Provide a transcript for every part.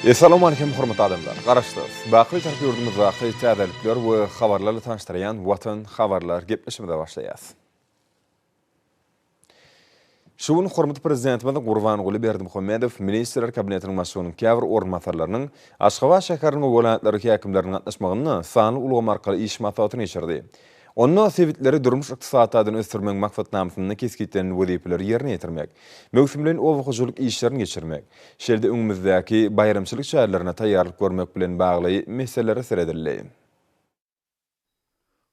Essalawmalikim hormatly adamlar! Garaşsyz, baky Bitarap ýurdumyzdaky täzelikler we habarlarla tanyşdyrýan Watan habarlar gepleşigimize başlaýas. Şu gün hormatly Prezidentimiz Gurbanguly Berdimuhamedow Ministrler Kabinetiniň Başlygynyň käbir orunbasarlarynyň, Aşgabat şäheriniň we welaýatlaryň häkimleriniň gatnaşmagynda sanly ulgam arkaly iş maslahatyny geçirdi. Onda sebitleri durmuş-ykdysady taýdan ösdürmegiň maksatnamasynda kesgitlenen wezipeleri ýerine ýetirmek, möwsümleýin oba hojalyk işlerini geçirmek, şeýle-de öňümizdäki baýramçylyk çärelerine taýýarlyk görmek bilen bagly meselelere seredildi.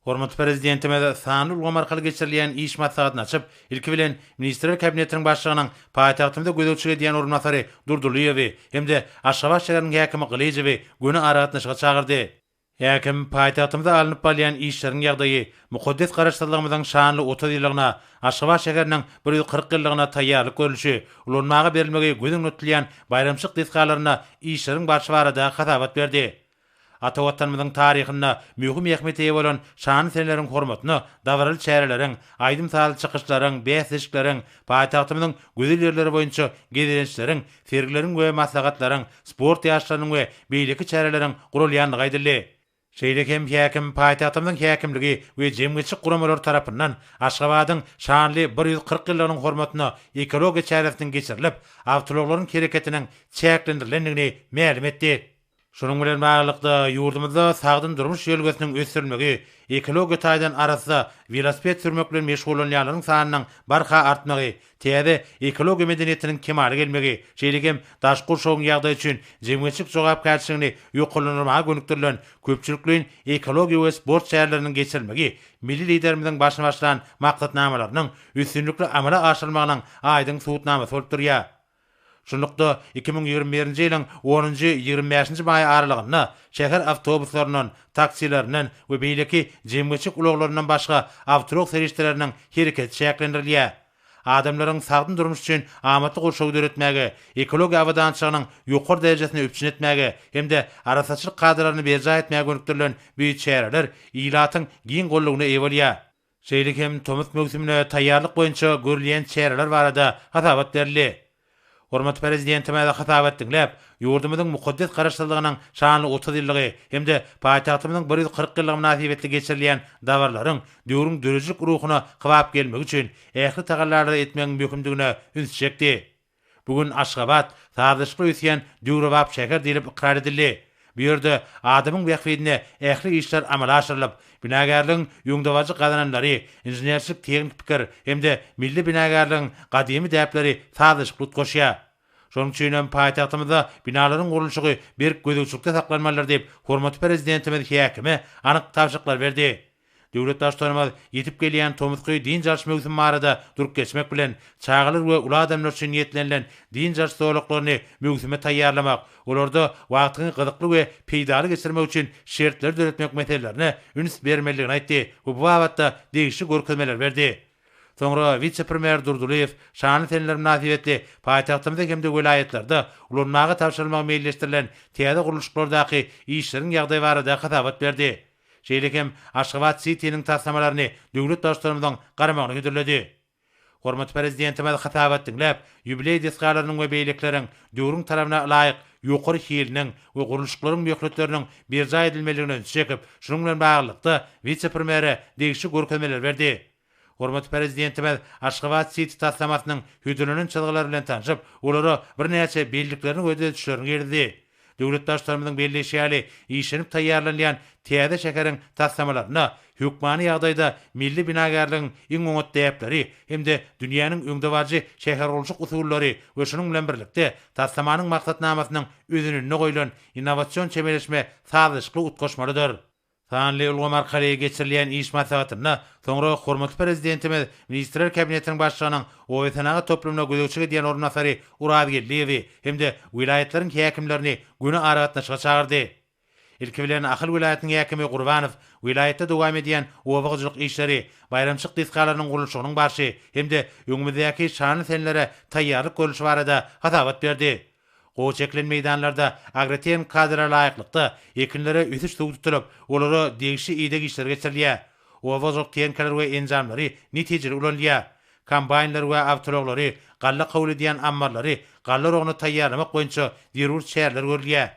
Hormatly Prezidentimiz sanly ulgam arkaly geçirilýän iş maslahatyny açyp, ilki bilen, Ministrler Kabinetiniň Başlygynyň paýtagtymyza gözegçilik edýän orunbasary Durdylyýewi hem-de Aşgabat şäheriniň häkimi Gylyjowy göni aragatnaşyga çagyrdy. Häkim paýtagtymyzda alnyp barylýan işleriň ýagdaýy, mukaddes Garaşsyzlygymyzyň şanly 30 ýyllygyna, Aşgabat şäheriniň 140 ýyllygyna taýýarlyk görlüşi, ulanmaga berilmegi göz öňünde tutulýan baýramçylyk desgalarynda işleriň barşy barada hasabat berdi. Ata Watanymyzyň taryhynda möhüm ähmiýete eýe bolan şanly seneleriň hormatyna dabaraly çäreleriň, aýdym-sazly çykyşlaryň, bäsleşikleriň, paýtagtymyzyň gözel ýerleri boýunça gezelençleriň, sergileriň we maslahatlaryň, sport ýaryşlarynyň we beýleki çäreleriň guralýandygy aýdyldy. Şeýle hem häkim paýtagtymyzyň häkimligi we jemgyýetçilik guramalary tarapyndan Aşgabadyň şanly 140 ýyllygynyň hormatyna ekologiýa çäresiniň geçirilip, awtoulaglaryň hereketiniň çäklendirilendigini mälim etdi. Şunuň bilen baglylykda, ýurdumyzda sagdyn durmuş ýörelgesiniň ösdürilmegi, ekologiýa taýdan arassa welosiped sürmek bilen meşgullanýanlaryň sanynyň barha artmagy, täze ekologiýa medeniýetiniň kemala gelmegi, şeýle hem daşky gurşawyň ýagdaýy üçin jemgyýetçilik jogapkärçiligini ýokarlandyrmaga gönükdirilen köpçülikleýin ekologiýa we sport çäreleriniň geçirilmegi milli Liderimiziň başyny başlan maksatnamalarynyň üstünlikli amala aşyrylmagynyň aýdyň subutnamasy bolup durýar. Şunlukda, 2021-nji ýylyň onunjy, 25-nji maýy aralygynda şäher awtobuslaryndan, taksilerinden we beýleki jemgyýetçilik ulaglaryndan başga awtoulag serişdeleriniň hereketi çäklendirilýär. Adamlaryň sagdyn durmuş üçin amatly gurşawy döretmäge, ekologiýa abadançylygynyň ýokary derejesini üpjün etmäge hem-de arassaçylyk kadalaryny berjaý etmäge gönükdirilen bu çäreler ilatyň giň goldawyna eýe bolýar. Şeýle hem tomus möwsümine taýýarlyk boýunça görülýän çäreler barada hasabat berildi. Hormatly Prezidentimiz hasabat diňläp, ýurdumyzyň mukaddes Garaşsyzlygynyň şanly 30 ýyllygy hem-de paýtagtymyzyň 140 ýyllygy mynasybetli geçirilýän dabaralaryň döwrüň döredijilik ruhuna kybap gelmegi üçin ähli tagallalary etmegiň möhümdigine ünsi çekdi. Bu gün Aşgabat sazlaşykly ösýän döwrebap şäher diýlip ykrar edildi. Bu ýerde adamyň bähbidine ähli işler amala aşyrylyp, binagärligiň öňdebaryjy gazananlary, inženerçilik-tehniki pikir hem-de milli binagärligiň gadymy däpleri sazlaşykly utgaşýar. Şonuň üçin hem paýtagtymyzda binalaryň gurluşygy berk gözegçilikde saklanmalydyr diýip, hormatly Prezidentimiz häkime anyk tabşyryklar berdi. Döwlet Baştutanymyz ýetip gelýän tomusky dynç alyş möwsümi barada durup geçmek bilen, çagalar we uly adamlar üçin niýetlenilen dynç alyş zolaklaryny möwsüme taýýarlamak, olarda wagtyňy gyzykly we peýdaly geçirmek üçin şertleri döretmek meselelerine üns bermelidigini aýtdy we bu babatda degişli görkezmeleri berdi. Soňra wise-premýer Durdylyýew şanly seneler mynasybetli paýtagtymyzda hem-de welaýatlarda ulanmaga tabşyrylmagy meýilleşdirilen täze gurluşyklardaky işleriň ýagdaýy barada hasabat berdi. Şeýle hem Aşgabat Sitiniň taslamalaryny döwlet Baştutanymyzyň garamagyna hödürledi. Hormatly Prezidentimiz hasabat diňläp, ýubileý desgalarynyň we beýlekileriň döwrüň talabyna laýyk ýokary hiliniň we gurluşyklaryň möhletleriniň berjaý edilmelidigine ünsi çekip, şunuň bilen baglylykda, wise-premýere degişli görkezmeleri berdi. Hormatly Prezidentimiz Aşgabat Siti taslamasynyň hödürlenen çyzgylary bilen tanşyp, olara birnäçe belliklerini we düzedişlerini girizdi. Döwlet Baştutanymyzyň belleýşi ýaly, işlenip taýýarlanylýan täze şäheriň taslamalarynda hökmany ýagdaýda milli binagärligiň iň oňat däpleri hem-de dünýäniň öňdebaryjy şähergurluşyk usullary we şunuň bilen birlikde, taslamanyň maksatnamasynyň özeninde goýlan innowasion çemeleşme sazlaşykly utgaşmalydyr. Sanly ulgam arkaly geçirilýän iş maslahatynda soňra hormatly Prezidentimiz Ministrler Kabinetiniň Başlygynyň oba-senagat toplumyna gözegçilik edýän orunbasary Urazgeldiýewi hem-de welaýatlaryň häkimlerini göni aragatnaşyga çagyrdy. Ilki bilen Ahal welaýatynyň häkimi Gurbanow welaýatda dowam edýän oba hojalyk işleri, baýramçylyk desgalarynyň gurluşygynyň barşy hem-de öňümizdäki şanly senelere taýýarlyk görlüşi barada hasabat berdi. Gowy çekilen meýdanlarda agrotehniki kadalara laýyklykda ekinlere ösüş suwy tutulyp, olara degişli ideg işleri geçirilýär. Oba hojalyk tehnikalary we enjamlary netijeli ulanylýar. Kombaýnlary we awtoulaglary, galla kabul edýän ammarlary galla oragyna taýýarlamak boýunça zerur çäreler görülýär.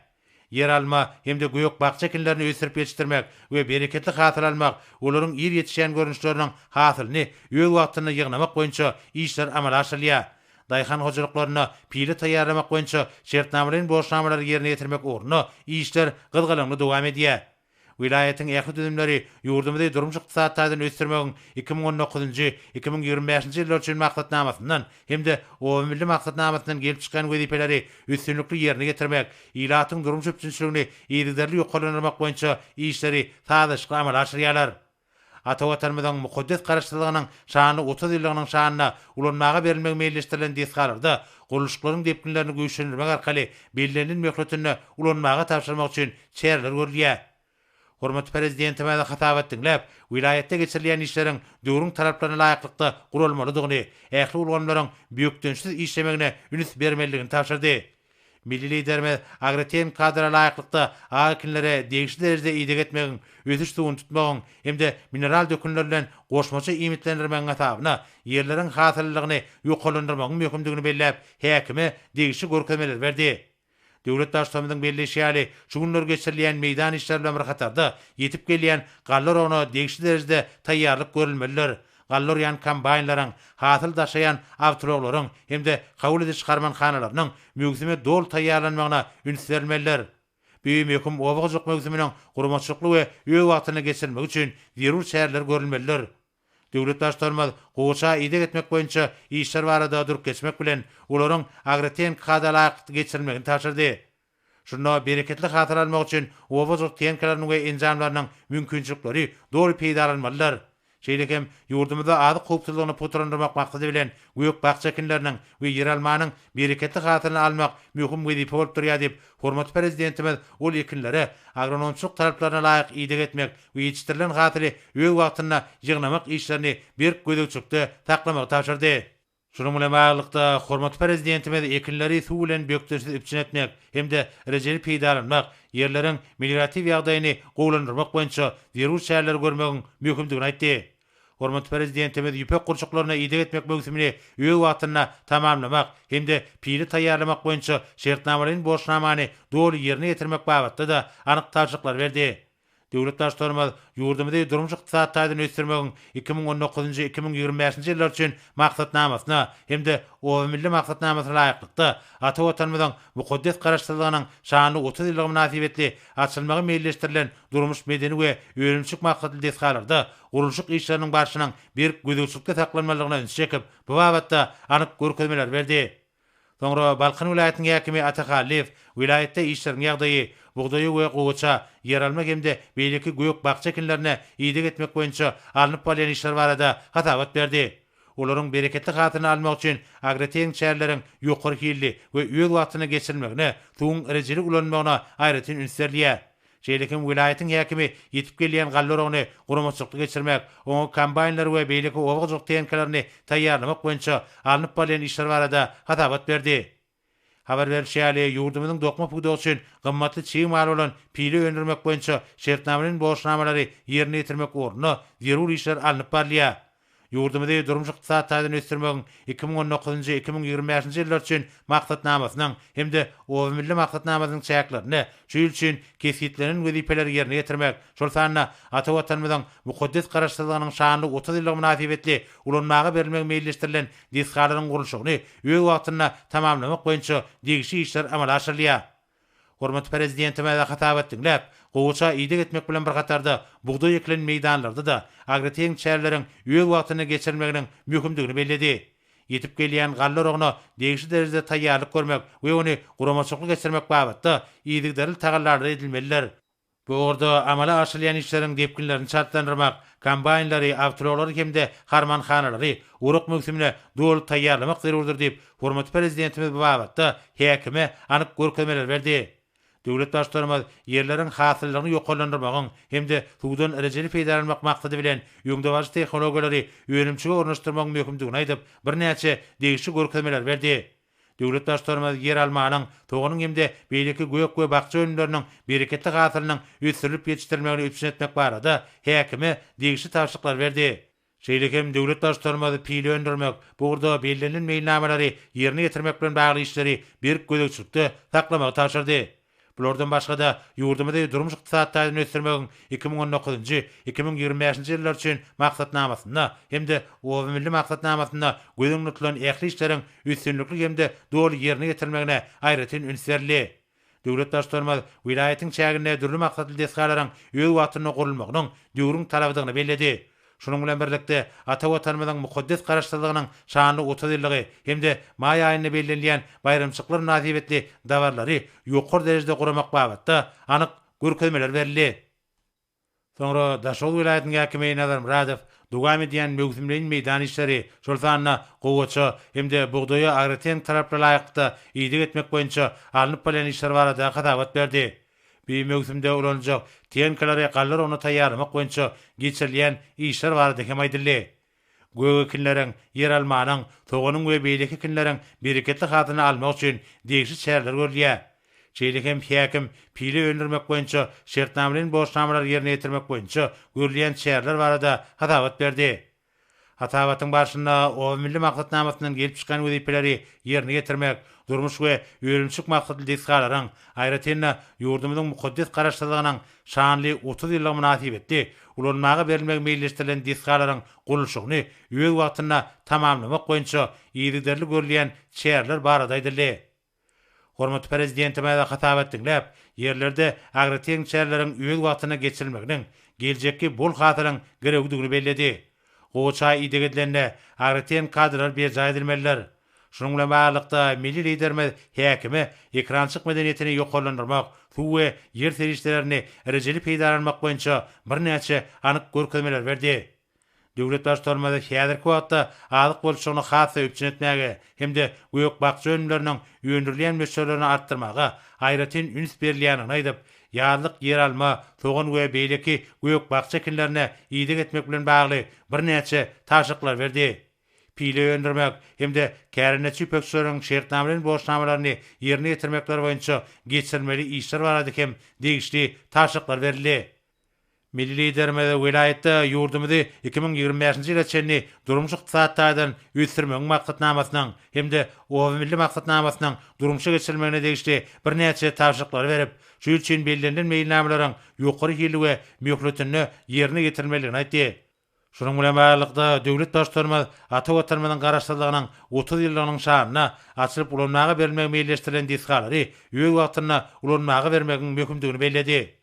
Ýeralma hem-de gök-bakja ekinlerini ösdürip ýetişdirmek we bereketli hasyl almak, olaryň ir ýetişýän görnüşleriniň hasylyny öz wagtynda ýygnamak boýunça işler amala aşyrylýar. Daýhan hojalyklarynda pile taýýarlamak boýunça şertnamalaýyn borçnamalary ýerine ýetirmek ugrunda işler gyzgalaňly dowam edýär. Welaýatyň ähli düzümleri ýurdumyzy durmuş-ykdysady taýdan ösdürmegiň 2019-njy, 2025-nji ýyllar üçin maksatnamasyndan hem-de Oba milli maksatnamasyndan gelip çykýan wezipeleri üstünlikli ýerine ýetirmek, ilatyň durmuş üpjünçiligini yzygiderli ýokarlandyrmak boýunça işleri sazlaşykly amala aşyrýarlar. Ata Watanymyzyň mukaddes Garaşsyzlygynyň şanly 30 ýyllygynyň şanyna ulanmaga berilmegi meýilleşdirilen desgalarda gurluşyklaryň depginlerini güýçlendirmek arkaly bellenilen möhletinde ulanmaga tabşyrmak üçin çäreler görülýär. Hormatly Prezidentimiz hasabat diňläp, welaýatda geçirilýän işleriň döwrüň talaplaryna laýyklykda guralmalydygyny, ähli ulgamlaryň bökdençsiz işlemegine üns bermelidigini tabşyrdy. Milli Liderimiz agrotehniki kadalara laýyklykda ak ekinlere degişli derejede ideg etmegiň, ösüş suwuny tutmagyň hem-de mineral dökünler bilen goşmaça iýmitlendirmegiň hasabyna ýerleriň hasyllylygyny ýokarlandyrmagyň möhümdigini belläp, häkime degişli görkezmeleri berdi. Döwlet Baştutanymyzyň belleýşi ýaly, şu günler geçirilýän meýdan işleri bilen bir hatarda, ýetip gelýän galla oragyna degişli derejede taýýarlyk görülmelidir. Galla orýan kombaýnlaryň, hasyl daşaýan awtoulaglaryň hem-de kabul ediş harmanhanalarynyň möwsüme doly taýýarlanmagyna üns berilmelidir. Bu möhüm oba hojalyk möwsüminiň guramaçylykly we öz wagtynda geçirilmegi üçin zerur çäreler görülmelidir. Döwlet Baştutanymyz gowaça ideg etmek boýunça işler barada durup geçmek bilen, olaryň agrotehniki kada laýyklykda geçirilmegini tabşyrdy. Şunda bereketli hasyl almak üçin oba hojalyk tehnikalarynyň we enjamlarynyň mümkinçilikleri doly peýdalanmalydyr. Şeýle hem ýurdumyzda azyk howpsuzlygyny pugtalandyrmak maksady bilen, gök-bakja ekinleriniň we ýeralmanyň bereketli hasylyny almak möhüm wezipe bolup durýar diýip, hormatly Prezidentimiz ol ekinlere agronomçylyk talaplaryna laýyk ideg etmek we ýetişdirilen hasyly öz wagtynda ýygnamak işlerini berk gözegçilikde saklamagy tabşyrdy. Şunuň bilen baglylykda, hormatly Prezidentimiz ekinleri suw bilen bökdençsiz üpjün etmek hem-de rejeli peýdalanmak, ýerleriň melioratiw ýagdaýyny gowulandyrmak boýunça zerur çäreleri görmegiň möhümdigini aýtdy. Hormatly Prezidentimiz ýüpek gurçuklaryna ideg etmek möwsümini öz wagtynda tamamlamak hem-de pile taýýarlamak boýunça şertnamalaýyn borçnamany doly ýerine ýetirmek babatda-da anyk tabşyryklary berdi. Döwlet Baştutanymyz ýurdumyzy durmuş-ykdysady taýdan ösdürmegiň 2019-njy, 2025-nji ýyllar üçin Maksatnamasyna hem-de Oba milli maksatnamasyna laýyklykda, ata Watanymyzyň mukaddes Garaşsyzlygynyň şanly 30 ýyllygy mynasybetli açylmagy meýilleşdirilen durmuş-medeni we önümçilik maksatly desgalarda gurluşyk işleriniň barşynyň berk gözegçilikde saklanmalydygyna ünsi çekip, bu babatda anyk görkezmeleri berdi. Soňra Balkan welaýatynyň häkimi Ata Hallyýew welaýatda işleriň ýagdaýy, bugdaýa we gowaça, ýeralma hem-de beýleki gök-bakja ekinlerine ideg etmek boýunça alnyp barylýan işler barada hasabat berdi. Olaryň bereketli hasylyny almak üçin agrotehniki çäreleriň ýokary hilli we öz wagtynda geçirilmegine, suwuň rejeli ulanylmagyna aýratyn üns berilýär. Şeýle hem welaýatyň häkimi ýetip gelýän galla oragyny guramaçylykly geçirmek, oňa kombaýnlary we beýleki oba hojalyk tehnikalaryny taýýarlamak boýunça alnyp barylýan işler barada hasabat berdi. Habar berlişi ýaly, ýurdumyzyň dokma pudagy üçin gymmatly çig mal bolan pile öndürmek boýunça şertnamalaýyn borçnamalary ýerine ýetirmek ugrunda zerur işler alnyp barylýar. Ýurdumyzy durmuş-ykdysady taýdan ösdürmegiň 2019-njy, 2025-nji ýyllar üçin Maksatnamasynyň hem-de Oba milli maksatnamasynyň çäklerinde şu ýyl üçin kesgitlenen wezipeleri ýerine ýetirmek, şol sanda ata Watanymyzyň mukaddes Garaşsyzlygynyň şanly 30 ýyllygy mynasybetli ulanmaga berilmegi meýilleşdirilen desgalaryň gurluşygyny öz wagtynda tamamlamak boýunça degişli işler amala aşyrylýar. Hormatly Prezidentimiz hasabat diňläp, gowaça ideg etmek bilen bir hatarda, bugdaý ekilen meýdanlarda-da agrotehniki çäreleriň öz wagtynda geçirilmeginiň möhümdigini belledi. Ýetip gelýän galla oragyna degişli derejede taýýarlyk görmek we ony guramaçylykly geçirmek babatda yzygiderli tagallalar edilmelidir. Bu ugurda amala aşyrylýan işleriň depginlerini çaltlandyrmak, kombaýnlary, awtoulaglary hem-de harmanhanalary orak möwsümine doly taýýarlamak zerurdyr diýip, hormatly Prezidentimiz bu babatda häkime anyk görkezmeleri berdi. Döwlet Baştutanymyz ýerleriň hasyllylygyny ýokarlandyrmagyň hem-de suwdan rejeli peýdalanmak maksady bilen, öňdebaryjy tehnologiýalary önümçilige ornaşdyrmagyň möhümdigini aýdyp, birnäçe degişli görkezmeleri berdi. Döwlet Baştutanymyz ýeralmanyň, soganyň hem-de beýleki gök we bakja önümleriniň bereketli hasylynyň ösdürilip ýetişdirilmegini üpjün etmek barada häkime degişli tabşyryklary berdi. Şeýle hem döwlet Baştutanymyz pile öndürmek, bu ugurda bellenilen meýilnamalary ýerine ýetirmek bilen bagly işleri berk gözegçilikde saklamagy tabşyrdy. Bulardan başga-da, ýurdumyzy durmuş-ykdysady taýdan ösdürmegiň 2019-njy, 2025-nji ýyllar üçin Maksatnamasynda hem-de Oba milli maksatnamasynda göz öňünde tutulan ähli işleriň üstünlikli hem-de doly ýerine ýetirilmegine aýratyn üns berildi. Döwlet Baştutanymyz welaýatyň çäginde dürli maksatly desgalaryň öz wagtynda gurulmagynyň döwrüň talabydygyny belledi. Şunuň bilen birlikde, ata Watanymyzyň mukaddes Garaşsyzlygynyň şanly 30 ýyllygy hem-de maý aýynda bellenilýän baýramçylyklar mynasybetli dabaralary ýokary derejede guramak babatda anyk görkezmeler berildi. Soňra Daşoguz welaýatynyň häkimi Nazar Myradow dowam edýän möwsümleýin meýdan işleri, şol sanda gowaça hem-de bugdaýa agrotehniki talaplara laýyklykda ideg etmek boýunça alnyp barylýan işler barada hasabat berdi. Bu möwsümde ulanyljak tehnikalary galla oruguna taýýarlamak boýunça geçirilýän işler barada hem aýdyldy. Gök ekinleriň, ýeralmanyň, soganyň we beýleki ekinleriň bereketli hasylyny almak üçin degişli çäreler görülýär. Şeýle hem häkim pile öndürmek boýunça şertnamalaýyn borçnamalary ýerine ýetirmek boýunça görülýän çäreler barada hasabat berdi. Hasabatyň barşynda Oba milli maksatnamasyndan gelip çykýan wezipeleri ýerine ýetirmek, durmuş we önümçilik maksatly desgalaryň, aýratyn-da, ýurdumyzyň mukaddes Garaşsyzlygynyň şanly 30 ýyllygy mynasybetli ulanmaga berilmegi meýilleşdirilen desgalaryň gurluşygyny öz wagtynda tamamlamak boýunça yzygiderli görülýän çäreler barada aýdyldy. Hormatly Prezidentimiz hasabat diňläp, ýerlerde agrotehniki çäreleriň öz wagtynda geçirilmeginiň geljekki bol hasylyň girewidigini belledi. Gowaça ideg edilende, agrotehniki kadalar berjaý edilmelidir. Şunuň bilen baglylykda, milli Liderimiz häkime ekerançylyk medeniýetini ýokarlandyrmak, suw we ýer serişdelerini rejeli peýdalanmak boýunça birnäçe anyk görkezmeleri berdi. Döwlet Baştutanymyz häzirki wagtda azyk bolçulygyny has-da üpjün etmäge hem-de gök-bakja önümleriniň öndürilýän möçberlerini artdyrmaga aýratyn üns berilýändigini aýdyp, ýazlyk ýeralma, sogan we beýleki gök-bakja ekinlerine ideg etmek bilen bagly birnäçe tabşyryklary berdi. Pile öndürmek hem-de kärendeçi ýüpekçileriň şertnamalaýyn borçnamalaryny ýerine ýetirmekleri boýunça geçirilmeli işler barada hem degişli tabşyryklar berildi. Milli Liderimiz welaýatda ýurdumyzy 2025-nji ýyla çenli durmuş-ykdysady taýdan ösdürmegiň maksatnamasynyň hem-de Oba milli maksatnamasynyň durmuşa geçirilmegine degişli birnäçe tabşyryklary berip, şu ýyl üçin bellenilen meýilnamalaryň ýokary hilli we möhletinde ýerine ýetirilmelidigini aýtdy. Şunuň bilen baglylykda, döwlet Baştutanymyz ata Watanymyzyň Garaşsyzlygynyň 30 ýyllygynyň şanyna açylyp ulanmaga berilmegi meýilleşdirilen desgalary öz wagtynda ulanmaga bermegiň möhümdigini belledi.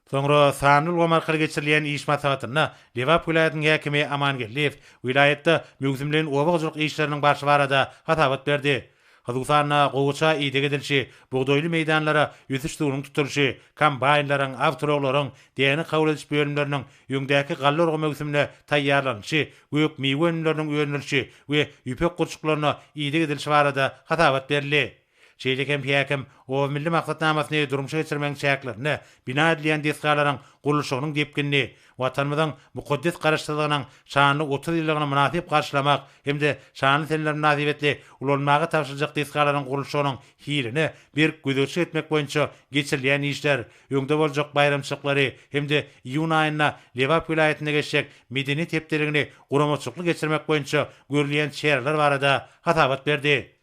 Soňra sanly ulgam arkaly geçirilýän iş maslahatynda Lebap welaýatynyň häkimi Aman Geldiýew welaýatda möwsümleýin oba hojalyk işleriniň barşy barada hasabat berdi. Hususan-da, gowaça ideg edilişi, bugdaýly meýdanlara ösüş suwunyň tutulyşy, kombaýnlaryň, awtoulaglaryň, däne kabul ediş bölümleriniň öňdäki galla orgy möwsümine taýýarlanylyşy, gök-miwe önümleriniň öndürilişi we ýüpek gurçuklaryna ideg edilişi barada hasabat berildi. Şeýle hem häkim Oba milli maksatnamasyny durmuşa geçirmegiň çäklerinde bina edilýän desgalaryň gurluşygynyň depginini Watanymyzyň mukaddes Garaşsyzlygynyň şanly 30 ýyllygyny mynasyp garşylamak hem-de şanly seneler mynasybetli ulanmaga tabşyryljak desgalaryň gurluşygynyň hiline berk gözegçilik etmek boýunça geçirilýän işler, öňde boljak baýramçylyklary hem-de iýun aýynda Lebap welaýatynda geçjek Medeniýet hepdeligini guramaçylykly geçirmek boýunça görülýän çäreler barada hasabat berdi.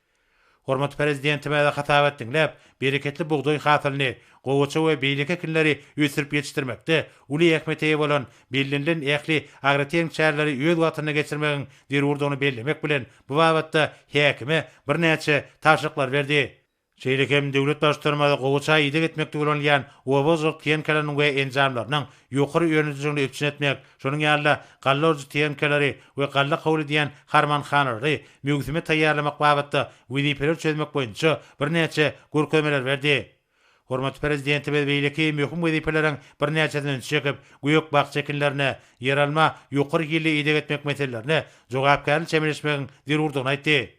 Hormatly Prezidentimiz hasabat diňläp, bereketli bugdaý hasylyny, gowaça we beýleki ekinleri ösdürip ýetişdirmekde uly ähmiýete eýe bolan bellenilen ähli agrotehniki çäreleri öz wagtynda geçirmegiň zerurdygyny bellemek bilen, bu babatda häkime birnäçe tabşyryklary berdi. Şeýle hem döwlet Baştutanymyz gowaça ideg etmekde ulanylýan oba hojalyk tehnikalarynyň we enjamlarynyň ýokary öndürijiligini üpjün etmek, şonuň ýaly-da, galla orujy tehnikalary we galla kabul edýän harmanhanalary möwsüme taýýarlamak babatda wezipeleri çözmek boýunça birnäçe görkezmeleri berdi. Hormatly Prezidentimiz beýleki möhüm wezipeleriň birnäçesine ünsi çekip, gök-bakja ekinlerine, ýeralma ýokary hilli ideg etmek meselelerine jogapkärli çemeleşmegiň zerurdygyny aýtdy.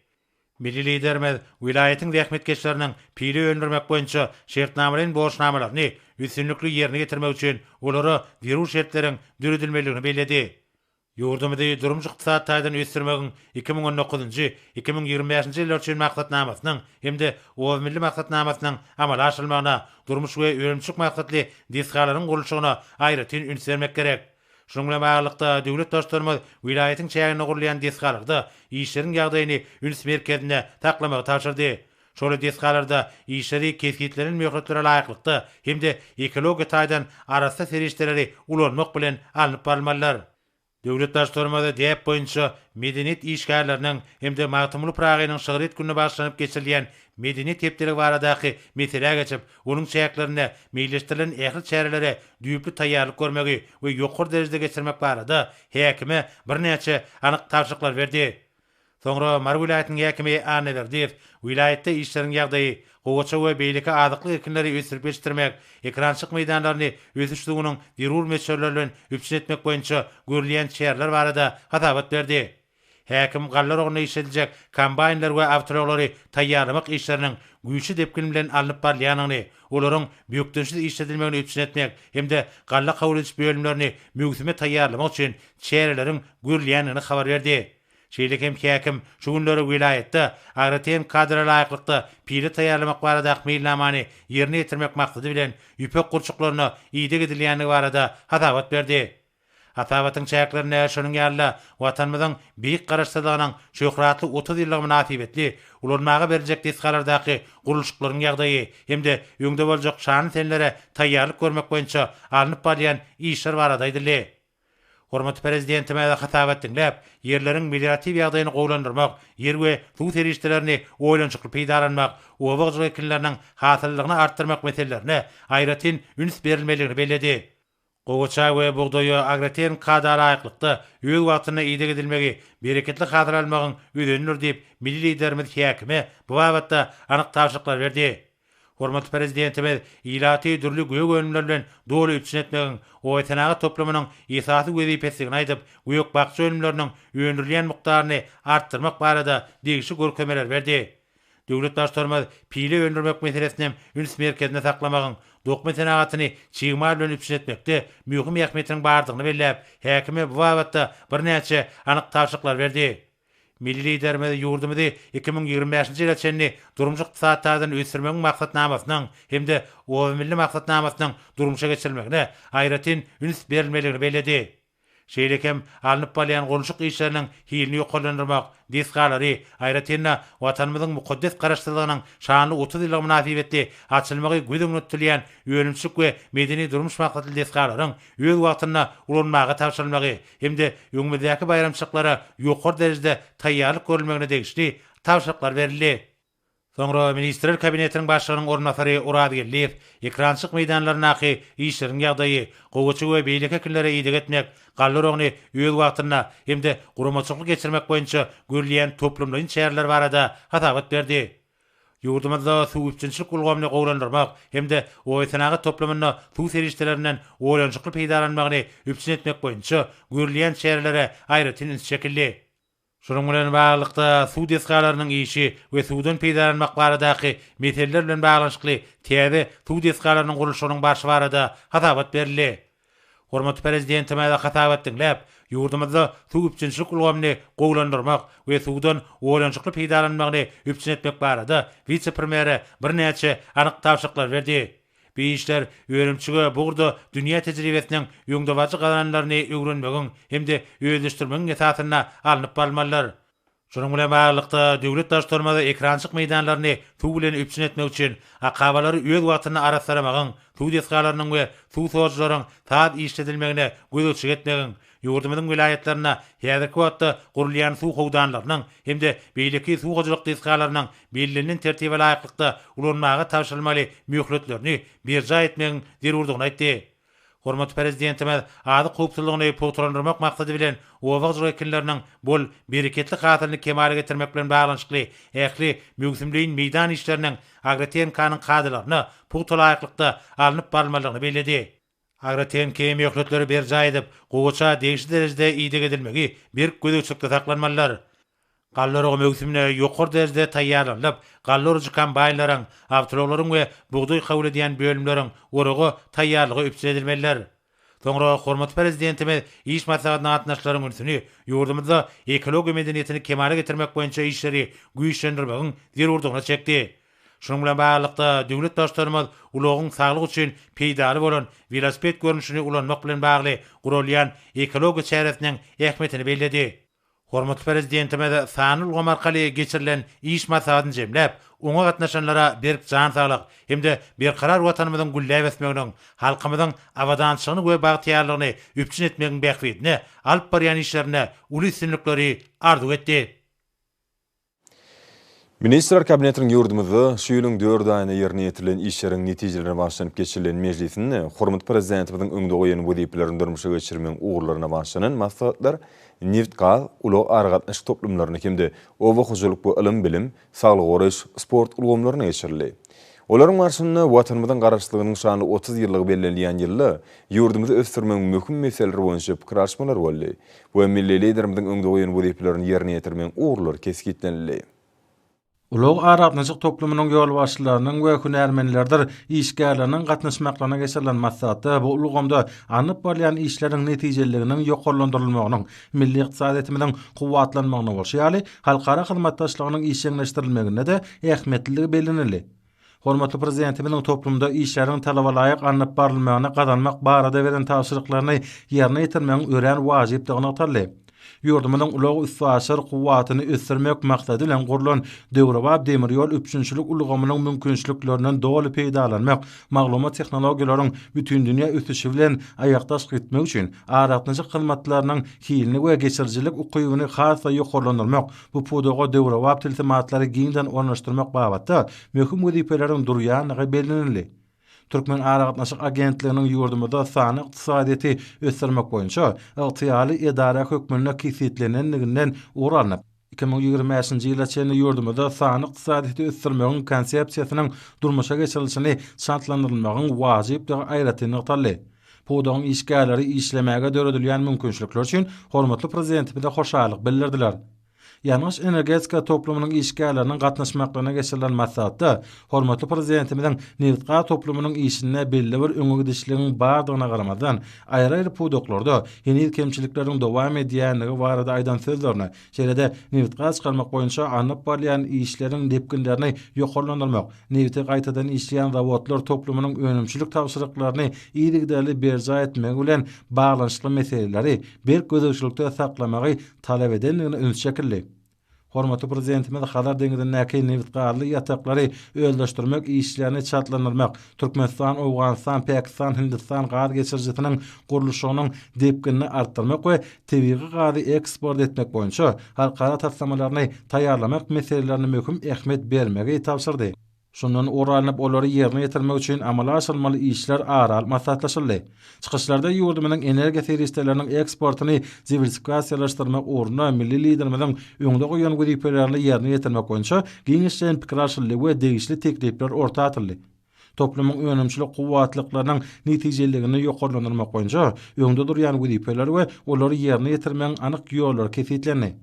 Milli Liderimiz welaýatyň zähmetkeşleriniň pile öndürmek boýunça şertnamalaýyn borçnamalaryny üstünlikli ýerine ýetirmek üçin olara zerur şertleriň döredilmelidigini belledi. Ýurdumyzy durmuş-ykdysady taýdan ösdürmegiň 2019-njy, 2025-nji ýyllar üçin maksatnamasynyň hem-de Oba milli maksatnamasynyň amala aşyrylmagyna, durmuş we önümçilik maksatly desgalaryň gurluşygyna aýratyn üns bermek gerek. Şunuň bilen baglylykda, döwlet Baştutanymyz welaýatyň çäginde gurulýan desgalarda işleriň ýagdaýyny üns merkezinde saklamagy tabşyrdy. Şol desgalarda işleri kesgitlenen möhletlere laýyklykda hem-de ekologiýa taýdan arassa serişdeleri ulanmak bilen alnyp barylmalydyr. Döwlet Baştutanymyz däp boýunça medeniýet işgärleriniň hem-de Magtymguly Pyragynyň şygryýet gününe bagyşlanyp geçirilýän Medeniýet hepdeligi baradaky meselä geçip, onuň çäklerinde meýilleşdirilen ähli çärelere düýpli taýýarlyk görmegi we ýokary derejede geçirmek barada häkime birnäçe anyk tabşyryklary berdi. Soňra Mary welaýatynyň häkimi Annaberdiýew welaýatda işleriň ýagdaýy, gowaça we beýleki azyklyk ekinleri ösdürip ýetişdirmek, ekerançylyk meýdanlaryny ösüş suwunyň zerur möçberleri bilen üpjün etmek boýunça görülýän çäreler barada hasabat berdi. Häkim galla oragynda işlediljek kombaýnlary we awtoulaglary taýýarlamak işleriniň güýçli depgin bilen alnyp barylýandygyny, olaryň bökdençsiz işledilmegini üpjün etmek hem-de galla kabul ediş bölümlerini möwsüme taýýarlamak üçin çäreleriň görülýändigini habar berdi. Şeýle hem häkim şu günler welaýatda agrotehniki kadra laýyklykda pile taýýarlamak baradaky meýilnamany ýerine ýetirmek maksady bilen ýüpek gurçuklaryna ideg edilýändigi barada hasabat berdi. Hasabatyň çäklerinde şonuň ýaly-da Watanymyzyň Beýik Garaşsyzlygynyň şöhratly 30 ýyllygy mynasybetli ulanmaga beriljek desgalardaky gurluşyklaryň ýagdaýy hem-de öňde boljak şanly senelere taýýarlyk görmek boýunça alnyp barylýan işler barada aýdyldy. Hormatly Prezidentimiz hasabat diňläp, ýerleriň melioratiw ýagdaýyny gowulandyrmak, ýer we suw serişdelerini oýlanyşykly peýdalanmak, oba hojalyk ekinleriniň hasyllylygyny artdyrmak meselelerine aýratyn üns berilmelidigini belledi. Gowaça we bugdaýa agrotehniki kada laýyklykda öz wagtynda ideg edilmegi bereketli hasyl almagyň özenidir diýip, milli Liderimiz häkime bu babatda anyk tabşyryklary berdi. Hormatly Prezidentimiz ilaty dürli gök önümler bilen doly üpjün etmegiň obasenagat toplumynyň esasy wezipesidigini aýdyp, gök-bakja önümleriniň öndürilýän mukdaryny artdyrmak barada degişli görkezmeleri berdi. Döwlet Baştutanymyz pile öndürmek meselesini hem üns merkezinde saklamagyň, dokma senagatyny çig mal bilen üpjün etmekde möhüm ähmiýetiniň bardygyny belläp, häkime bu babatda birnäçe anyk tabşyryklary berdi. Milli Liderimiz ýurdumyzy 2025-nji ýyla çenli durmuş-ykdysady taýdan ösdürmegiň maksatnamasynyň hem-de Oba milli maksatnamasynyň durmuşa geçirilmegine aýratyn üns berilmelidigini belledi. Şeýle hem alnyp barylýan gurluşyk işleriniň hilini ýokarlandyrmak, desgalary, aýratyn-da, Watanymyzyň mukaddes Garaşsyzlygynyň şanly 30 ýyllygy mynasybetli açylmagy göz öňünde tutulýan önümçilik we medeni-durmuş maksatly desgalaryň öz wagtynda ulanmaga tabşyrylmagy hem-de öňümizdäki baýramçylyklara ýokary derejede taýýarlyk görülmegine degişli tabşyryklar berildi. Soňra Ministrler Kabinetiniň Başlygynyň orunbasary Oraz Geldiýew ekerançylyk meýdanlaryndaky işleriň ýagdaýy, gowaça we beýleki ekinlere ideg etmek, galla oragyny öz wagtynda hem-de guramaçylykly geçirmek boýunça görülýän toplumlaýyn çäreler barada hasabat berdi. Ýurdumyzda suw üpjünçilik ulgamyny gowulandyrmak hem-de obasenagat toplumynda suw serişdelerinden oýlanyşykly peýdalanmagyny üpjün etmek boýunça görülýän çärelere aýratyn üns çekildi. Şunuň bilen baglylykda, suw desgalarynyň işi we suwdan peýdalanmak baradaky meseleler bilen baglanyşykly täze suw desgalarynyň gurluşygynyň barşy barada hasabat berildi. Hormatly Prezidentimiz hasabat diňläp, ýurdumyzda suw üpjünçilik ulgamyny gowulandyrmak we suwdan oýlanyşykly peýdalanmagyny üpjün etmek barada wise-premýere birnäçe anyk tabşyryklary berdi. Bu işler önümçige bu ugurda dünýä tejribesiniň öňdebaryjy gazananlaryny öwrenmegiň hem-de özleşdirmegiň esasynda alnyp barylmalydyr. Şunuň bilen baglylykda, döwlet Baştutanymyz ekerançylyk meýdanlaryny suw bilen üpjün etmek üçin akabalary öz wagtynda arassalamagyň, suw desgalarynyň we suw sorujylaryň saz işledilmegine gözegçilik etmegiň, ýurdumyzyň welaýatlarynda häzirki wagtda gurulýan suw howdanlarynyň hem-de beýleki suw hojalyk desgalarynyň bellenilen tertibe laýyklykda ulanmaga tabşyrylmaly möhletlerini berjaý etmegiň zerurdygyny aýtdy. Hormatly Prezidentimiz azyk howpsuzlygyny pugtalandyrmak maksady bilen oba hojalyk ekinleriniň bol, bereketli hasylyny kemala getirmek bilen baglanyşykly ähli möwsümleýin meýdan işleriniň agrotehnikanyň kadalaryna pugta laýyklykda alnyp barylmalydygyny belledi. Agrotehniki möhletleri berjaý edip, gowaça degişli derejede ideg edilmegi berk gözegçilikde saklanmalydyr. Galla oragy möwsümine ýokary derejede taýýarlanylyp, galla orujy kombaýnlaryň, awtoulaglaryň we bugdaý kabul edýän bölümleriň oraga taýýarlygy üpjün edilmelidir. Soňra hormatly Prezidentimiz iş maslahatyna gatnaşyjylaryň ünsüni ýurdumyzda ekologiýa medeniýetini kemala getirmek boýunça işleri güýçlendirmegiň zerurdygyna çekdi. Şunuň bilen baglylykda, döwlet Baştutanymyz ulagyň saglyk üçin peýdaly bolan welosiped görnüşini ulanmak bilen bagly guralýan ekologiýa çäresiniň ähmiýetini belledi. Hormatly Prezidentimiz sanly ulgam arkaly geçirilen iş maslahatyny jemläp, oňa gatnaşanlara berk jan saglyk hem-de berkarar Watanymyzyň gülläp ösmeginiň, halkymyzyň abadançylygyny we bagtyýarlygyny üpjün etmegiň bähbidine alyp barýan işlerinde uly üstünlikleri arzuw etdi. Ministrler Kabinetiniň ýurdumyzda şu ýylyň dört aýynda ýerine ýetirilen işleriň netijelerine bagyşlanyp geçirilen mejlisinde hormatly Prezidentimiziň öňde goýan wezipelerini durmuşa geçirmegiň ugurlaryna bagyşlanan maslahatlar nebit-gaz, ulag-aragatnaşyk toplumlarynda hem-de oba hojalyk we ylym-bilim, saglygy goraýyş, sport ulgamlarynda geçirildi. Olaryň barşynda Watanymyzyň Garaşsyzlygynyň şanly 30 ýyllygy bellenilýän ýylda ýurdumyzy ösdürmegiň möhüm meseleleri boýunça pikir alyşmalar boldy we milli Liderimiziň öňde goýan wezipelerini ýerine ýetirmegiň ugurlary kesgitlenildi. Ulag-aragatnaşyk toplumynyň ýolbaşçylarynyň we hünärmenlerdir işgärleriniň gatnaşmaklaryna geçirilen maslahatda bu ulgamda alnyp barylýan işleriň netijeliliginiň ýokarlandyrylmagynyň, milli ykdysadyýetimiziň kuwwatlanmagynda bolşy ýaly, halkara hyzmatdaşlygynyň işjeňleşdirilmeginde-de ähmiýetliligi bellenildi. Hormatly Prezidentimiziň toplumda işleriň talabalaýyk alnyp barylmagyny gazanmak barada beren tabşyryklaryny ýerine ýetirmegiň örän wajypdygy nygtaldy. Ýurdumyzyň ulag-üstaşyr kuwwatyny ösdürmek maksady bilen gurlan döwrebap demir ýol üpjünçilik ulgamynyň mümkinçiliklerinden doly peýdalanmak, maglumat tehnologiýalaryň bütindünýä ösüşi bilen aýakdaş gitmek üçin aragatnaşyk hyzmatlarynyň hilini we geçirijilik ukybyny has-da ýokarlandyrmak, bu pudaga döwrebap tilsimatlary giňden ornaşdyrmak babatda möhüm wezipeleriň durýandygy bellenildi. Türkmen aragatnaşyk agentliginiň ýurdumyzda sanly ykdysadyýeti ösdürmek boýunça ygtyýarly edara hökmünde kesgitlenendiginden ugur alnyp, 2025-nji ýyla çenli ýurdumyzda sanly ykdysadyýeti ösdürmegiň Konsepsiýasynyň durmuşa geçirilişini çaltlandyrylmagyň wajypdygy aýratyn nygtaldy. Pudagyň işgärleri işlemäge döredilýän mümkinçilikler üçin hormatly Prezidentimize hoşallyk bildirdiler. Ýangyç-energetika toplumynyň işgärleriniň gatnaşmaklaryna geçirilen maslahatda hormatly Prezidentimiziň nebitgaz toplumynyň işinde belli bir öňe gidişligiň bardygyna garamazdan, aýry-aýry pudaklarda heniz kemçilikleriň dowam edýändigi barada aýdan sözlerine, şeýle-de nebitgaz çykarmak boýunça alnyp barylýan işleriň depginlerini ýokarlandyrmak, nebiti gaýtadan işleýän zawodlar toplumynyň önümçilik tabşyryklaryny yzygiderli berjaý etmegi bilen baglanyşykly meseleleri berk gözegçilikde saklamagy talap edendigine üns çekildi. Hormatly Prezidentimiz Hazar deňzindäki nebitgazly ýataklary özleşdirmek işlerini çaltlandyrmak, Türkmenistan, Owganystan, Pakistan, Hindistan gaz geçirijisiniň gurluşygynyň depginini artdyrmak we tebigy gazy eksport etmek boýunça halkara taslamalaryny taýýarlamak meselelerine möhüm ähmiýet bermegi tabşyrdy. Şundan ugur alnyp, olary ýerine ýetirmek üçin amala aşyrylmaly işler ara alyp maslahatlaşyldy. Çykyşlarda ýurdumyzyň energiýa serişdeleriniň eksportyny diwersifikasiýalaşdyrmak ugrunda milli Liderimiziň öňde goýan wezipelerini ýerine ýetirmek boýunça giňişleýin pikir alşyldy we degişli teklipler orta atyldy. Toplumyň önümçilik kuwwatlyklarynyň netijeliligini ýokarlandyrmak boýunça öňde durýan wezipeler we olary ýerine ýetirmegiň anyk ýollary kesgitlendi.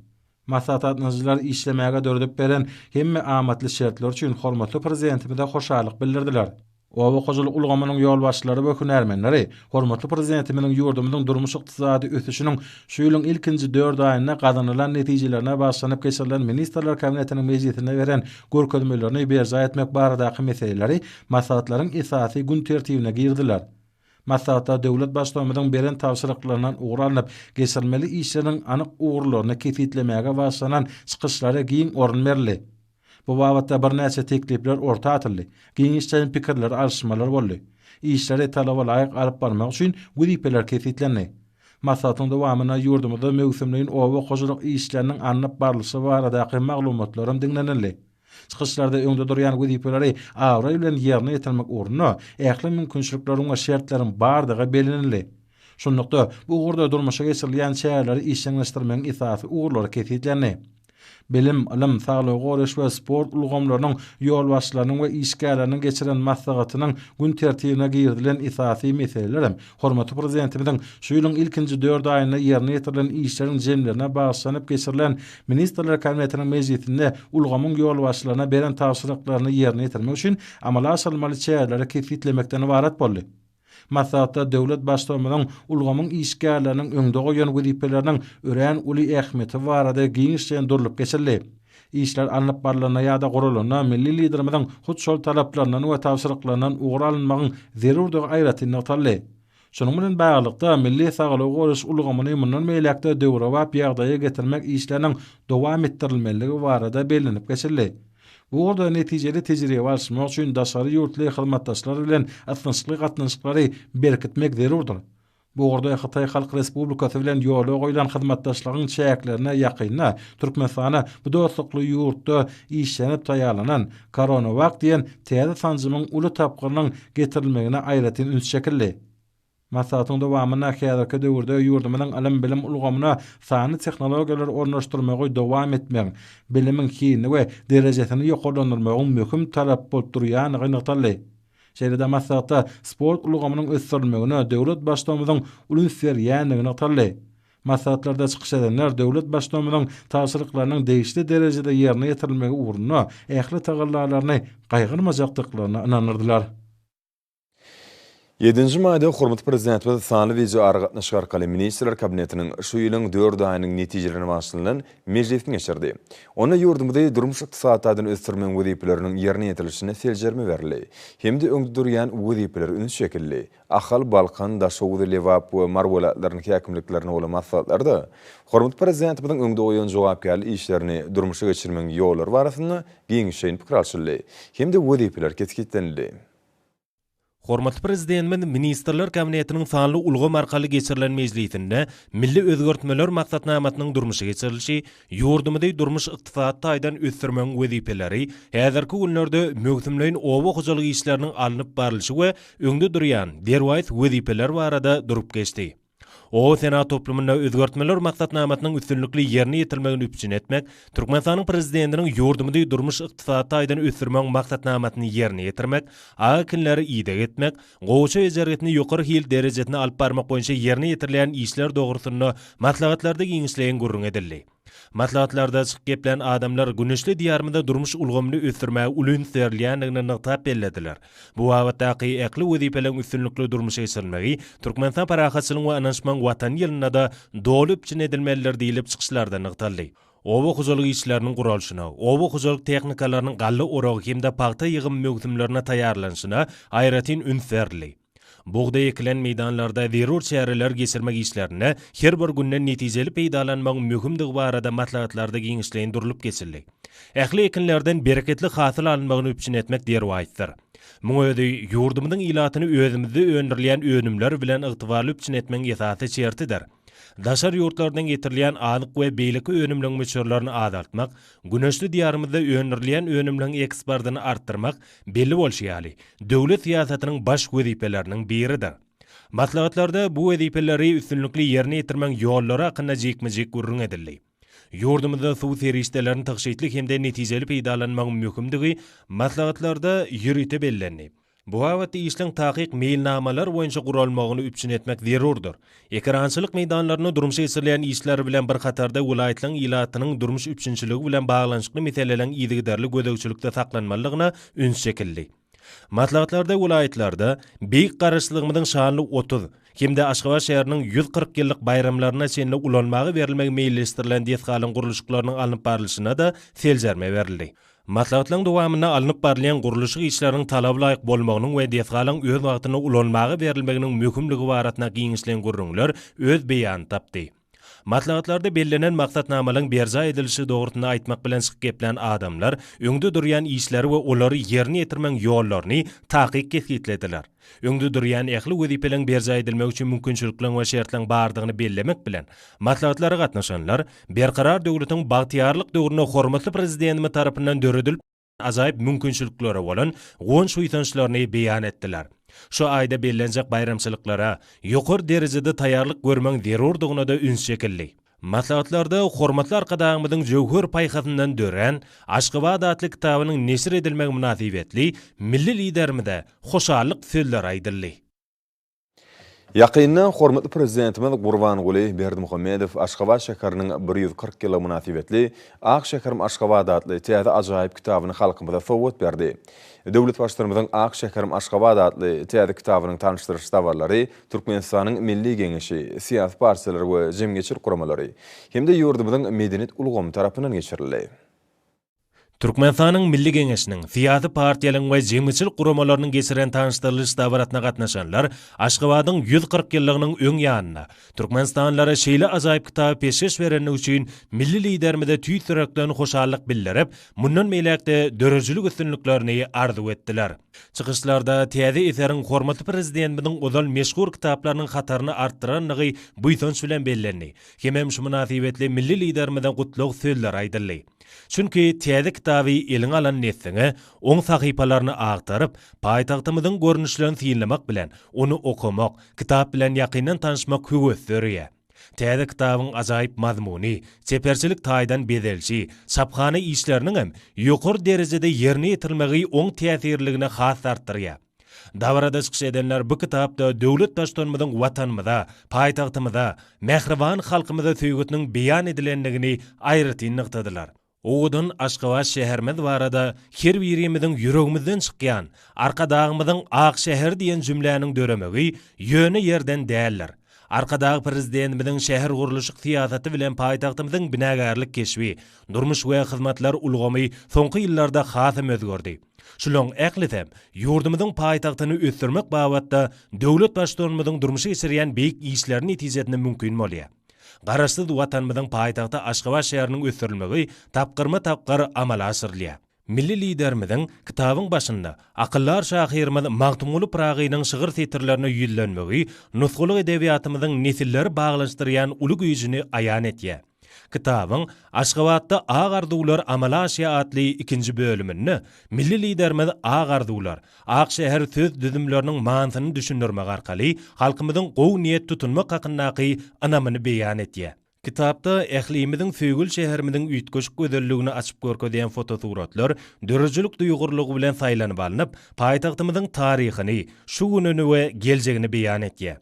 Maslahata gatnaşyjylar işlemäge döredip beren hemme amatly şertleri üçin hormatly Prezidentimize hoşallyk bildirdiler. Oba hojalyk ulgamynyň ýolbaşçylary we hünärmenleri hormatly Prezidentimiziň ýurdumyzyň durmuş-ykdysady ösüşiniň şu ýylyň ilkinji dört aýynda gazanylan netijelerine bagyşlanyp geçirilen Ministrler Kabinetiniň mejlisinde beren görkezmelerini berjaý etmek baradaky meseleleri maslahatlaryň esasy gün tertibine girdiler. Maslahatda döwlet Baştutanymyzyň beren tabşyryklaryndan ugur alnyp, geçirilmeli işleriň anyk ugurlaryny kesgitlemäge bagyşlanan çykyşlara giň orun berildi. Bu babatda birnäçe teklipler orta atyldy, giňişleýin pikirler alyşmalar boldy. Işleri talaba laýyk alyp barmak üçin wezipeler kesgitlendi. Maslahatyň dowamynda ýurdumyzda möwsümleýin oba hojalyk işleriniň alnyp barlyşy baradaky maglumatlaram diňlenildi. Çykyşlarda öňde durýan wezipeleri abraý bilen ýerine ýetirmek ugrunda ähli mümkinçilikleriň we şertleriň bardygy bellenildi. Şunlukda, bu ugurda durmuşa geçirilýän çäreleri işjeňleşdirmegiň esasy ugurlary kesgitlendi. Bilim, ylym, saglygy goraýyş we sport ulgamlarynyň ýolbaşçylarynyň we işgärleriniň geçiren maslahatynyň gün tertibine girizilen esasy meseleler hem Hormatly Prezidentimiziň şu ýylyň ilkinji dört aýynda ýerine ýetirilen işleriň jemlerine bagyşlanyp geçirilen Ministrler Kabinetiniň mejlisinde ulgamyň ýolbaşçylaryna beren tabşyryklaryny ýerine ýetirmek üçin amala aşyrylmaly çäreleri kesgitlemekden ybarat boldy. Maslahatda döwlet Baştutanymyzyň ulgamyň işgärleriniň öňde goýan wezipeleriniň örän uly ähmiýeti barada giňişleýin durlup geçildi. Işler alnyp barlanda ýa-da guralanda milli Liderimiziň hut şol talaplaryndan we tabşyryklaryndan ugur alynmagyň zerurdygy aýratyn nygtaldy. Şunuň bilen baglylykda, milli saglygy goraýyş ulgamyny mundan beýläk-de döwrebap ýagdaýa getirmek işleriniň dowam etdirilmelidigi barada bellenip geçildi. Bu ugurda netijeli tejribe alyşmak üçin daşary ýurtly hyzmatdaşlar bilen ysnyşykly gatnaşyklary berkitmek zerurdyr. Bu ugurda Hytaý Halk Respublikasy bilen ýola goýlan hyzmatdaşlygyň çäklerinde ýakynda Türkmenistana bu dostlukly ýurtda işlenip taýýarlanan Koronawak diýen täze sanjymyň uly tapgyrynyň getirilmegine aýratyn üns çekildi. Maslahatyň dowamynda häzirki döwürde ýurdumyzyň ylym-bilim ulgamyna sanly tehnologiýalary ornaşdyrmagy dowam etmegiň, bilimiň hilini we derejesini ýokarlandyrmagyň möhüm talap bolup durýandygy nygtaldy. Şeýle-de maslahatda sport ulgamynyň ösdürilmegine döwlet Baştutanymyzyň uly üns berýändigi nygtaldy. Maslahatlarda çykyş edenler döwlet Baştutanymyzyň tabşyryklarynyň degişli derejede ýerine ýetirilmegi ugrunda ähli tagallalaryny gaýgyrmajakdyklaryna ynandyrdylar. Ýedinji maýda hormatly Prezidentimiz sanly wideoaragatnaşyk arkaly Ministrler Kabinetiniň şu ýylyň dört aýynyň netijelerine bagyşlanylan mejlisini geçirdi. Onda ýurdumyzy durmuş-ykdysady taýdan ösdürmegiň wezipeleriniň ýerine ýetirilişine seljerme berildi hem-de öňde durýan wezipelere üns çekildi. Ahal, Balkan, Daşoguz, Lebap we Mary welaýatlarynyň häkimliklerinde bolan maslahatlarda hormatly Prezidentimiziň öňde goýan jogapkärli işlerini durmuşa geçirmegiň ýollary barasynda giňişleýin pikir alşyldy hem-de wezipeler kesgitlenildi. Hormatly Prezidentimiz Ministrler Kabinetiniň sanly ulgam arkaly geçirilen mejlisinde milli özgertmeler maksatnamasynyň durmuşa geçirilişi, ýurdumyzy durmuş-ykdysady taýdan ösdürmegiň wezipeleri, häzirki günlerde möwsümleýin oba hojalyk işleriniň alnyp barlyşy we öňde durýan derwaýys wezipeler barada durup geçdi. Oba senagat toplumynda özgertmeler maksatnamasynyň üstünlikli ýerine ýetirilmegini üpjün etmek, Türkmenistanyň Prezidentiniň ýurdumyzy durmuş-ykdysady taýdan ösdürmegiň maksatnamasyny ýerine ýetirmek, ak ekinlere ideg etmek, gowaça bejergisini ýokary hil derejesine alyp barmak boýunça ýerine ýetirilýän işler dogrusynda maslahatlarda giňişleýin gürrüň edildi. Maslahatlarda çykyp geplän adamlar güneşli Diýarymyzda durmuş ulgamyny ösdürmäge uly üns berilýändigini nygtap bellediler. Bu babatdaky ähli wezipeleriň üstünlikli durmuşa geçirilmegi Türkmenistan parahatçylygyň we ynanyşmagyň Watany ýylynda-da doly üpjün edilmelidir diýlip çykyşlarda nygtaldy. Oba hojalyk işleriniň guralyşyna, oba hojalyk tehnikalarynyň galla oragy hem-de pagta ýygymy möwsümlerine taýýarlanyşyna aýratyn üns berildi. Bugdaý ekilen meýdanlarda zerur çäreleri geçirmek işlerinde her bir günden netijeli peýdalanmagyň möhümdigi barada maslahatlarda giňişleýin durlup geçildi. Ähli ekinlerden bereketli hasyl alynmagyny üpjün etmek derwaýysdyr. Muň özi ýurdumyzyň ilatyny özümizde öndürilýän önümler bilen ygtybarly üpjün etmegiň esasy şertidir. Daşary ýurtlardan getirilýän azyk we beýleki önümleriň möçberlerini azaltmak, güneşli Diýarymyzda öndürilýän önümleriň eksportyny artdyrmak, belli bolşy ýaly, döwlet syýasatynyň baş wezipeleriniň biridir. Maslahatlarda bu wezipeleri üstünlikli ýerine ýetirmegiň ýollary hakynda jikme-jik gürrüň edildi. Ýurdumyzda suw serişdelerini tygşytly hem-de netijeli peýdalanmagyň möhümdigi maslahatlarda ýörite bellendi. Bu babatda işleň takyk meýilnamalar boýunça guralmagyny üpjün etmek zerurdyr. Ekerançylyk meýdanlarynda durmuşa geçirilýän işler bilen bir hatarda welaýatlaryň ilatynyň durmuş üpjünçiligi bilen baglanyşykly meseleleriň yzygiderli gözegçilikde saklanmalydygyna üns çekildi. Maslahatlarda welaýatlarda Beýik Garaşsyzlygymyzyň şanly 30 hem-de Aşgabat şäheriniň 140 ýyllyk baýramlaryna çenli ulanmaga berilmegi meýilleşdirilen desgalaryň gurluşyklarynyň alnyp barlyşyna-da seljerme berildi. Maslahatlaryň dowamynda alnyp barylýan gurluşyk işleriniň talaba laýyk bolmagynyň we desgalaryň öz wagtynda ulanmaga berilmeginiň möhümligi barasynda giňişleýin gürrüňler öz beýanyny tapdy. Maslahatlarda bellenen maksatnamalaryň berjaý edilişi dogrusynda aýtmak bilen çykyp geplän adamlar öňde durýan işleri we olary ýerine ýetirmegiň ýollaryny takyk kesgitlediler. Öňde durýan ähli wezipeleriň berjaý edilmegi üçin mümkinçilikleriň we şertleriň bardygyny bellemek bilen, maslahatlara gatnaşanlar Berkarar döwletiň bagtyýarlyk döwründe hormatly Prezidentimiz tarapyndan döredilip ajaýyp mümkinçiliklere bolan guwanç-buýsançlaryny beýan etdiler. Şu aýda bellenjek baýramçylyklara ýokary derejede taýýarlyk görmegiň zerurdygyna-da üns çekildi. Maslahatlarda hormatly Arkadagymyzyň jöwher paýhasyndan dörän Aşgabat atly kitabynyň neşir edilmegi mynasybetli milli Liderimize hoşallyk sözleri aýdyldy. Ýakynda hormatly Prezidentimiz Gurbanguly Berdimuhamedow Aşgabat şäheriniň 140 ýyllygy mynasybetli Ak şäherim Aşgabat atly täze ajaýyp kitabyny halkymyza sowgat berdi. Döwlet Baştutanymyzyň Ak şäherim Aşgabat atly täze kitabynyň tanyşdyryş dabaralary Türkmenistanyň Milli Geňeşi, syýasy partiýalar we jemgyýetçilik guramalary hem-de ýurdumyzyň medeniýet ulgamy tarapyndan geçirildi. Türkmenistanyň Milli Geňeşiniň, syýasy partiýalaryň we jemgyýetçilik guramalarynyň geçiren tanyşdyrylyş dabarasyna gatnaşanlar Aşgabadyň 140 ýyllygynyň öň ýanynda türkmenistanlylara şeýle ajaýyp kitaby peşgeş berendigi üçin milli Liderimize tüýs ýürekden hoşallyk bildirip, mundan beýläk-de döredijilik üstünliklerini arzuw etdiler. Çykyşlarda täze eseriň hormatly Prezidentimiziň ozal meşhur kitaplarynyň hataryny artdyrandygy buýsanç bilen bellendi hemem şu mynasybetli milli Liderimize gutlag sözleri aýdyldy. Çünki täze kitaby eliňe alan dessiňe, oň sahypalaryny agtaryp, paýtagtymyzyň görnüşlerini synlamak bilen, ony okamak, kitap bilen ýakyndan tanyşmak höwes döreýär. Täze kitabyň ajaýyp mazmuny, çeperçilik taýdan bezelişi, çaphana işleriniňem ýokary derejede ýerine ýetirilmegi oň täsirliligini has artdyrýar. Dabarada çykyş edenler bu kitapda döwlet Baştutanymyzyň Watanymyza, paýtagtymyza, mähriban halkymyza söýgüsiniň beýan edilendigini aýratyn nygtadylar. Owadan Aşgabat şäherimiz barada her birimiziň ýüregimizden çykýan Arkadagymyzyň ak şäheri diýen jümläniň döremegi ýöne ýerden däldir. Arkadag Prezidentimiziň şähergurluşyk syýasaty bilen paýtagtymyzyň binagärlik keşbi, durmuş we hyzmatlar ulgamy soňky ýyllarda hasam özgerdi. Şularyň ählisem ýurdumyzyň paýtagtyny ösdürmek babatda döwlet Baştutanymyzyň durmuşa geçirýän beýik işleri netijesinde mümkin bolýar. Garaşsyz Watanymyzyň paýtagty Aşgabat şäheriniň ösdürilmegi tapgyrma-tapgyr amala aşyrylýar. Milli Liderimiziň kitabyň başynda akyldar şahyrymyz Magtymguly Pyragynyň şygyr setirlerine ýüzlenmegi nusgalyk edebiýatymyzyň nesilleri baglanyşdyrýan uly güýjüni aýan edýär. Kitabyň Aşgabatda ak arzuwlar amala aşýar atly ikinji bölüminde milli Liderimiz ak arzuwlar, ak şäher söz düzümleriniň manysyny düşündirmek arkaly halkymyzyň gowy niýet tutunmak hakyndaky ynamyny beýan edýär. Kitapda ählimiziň söýgüli şäherimiziň üýtgeşik gözelligini açyp görkezýän fotosuratlar döredijilik duýgurlygy bilen saýlanyp alnyp, paýtagtymyzyň taryhyny, şu gününi we geljegini beýan edýär.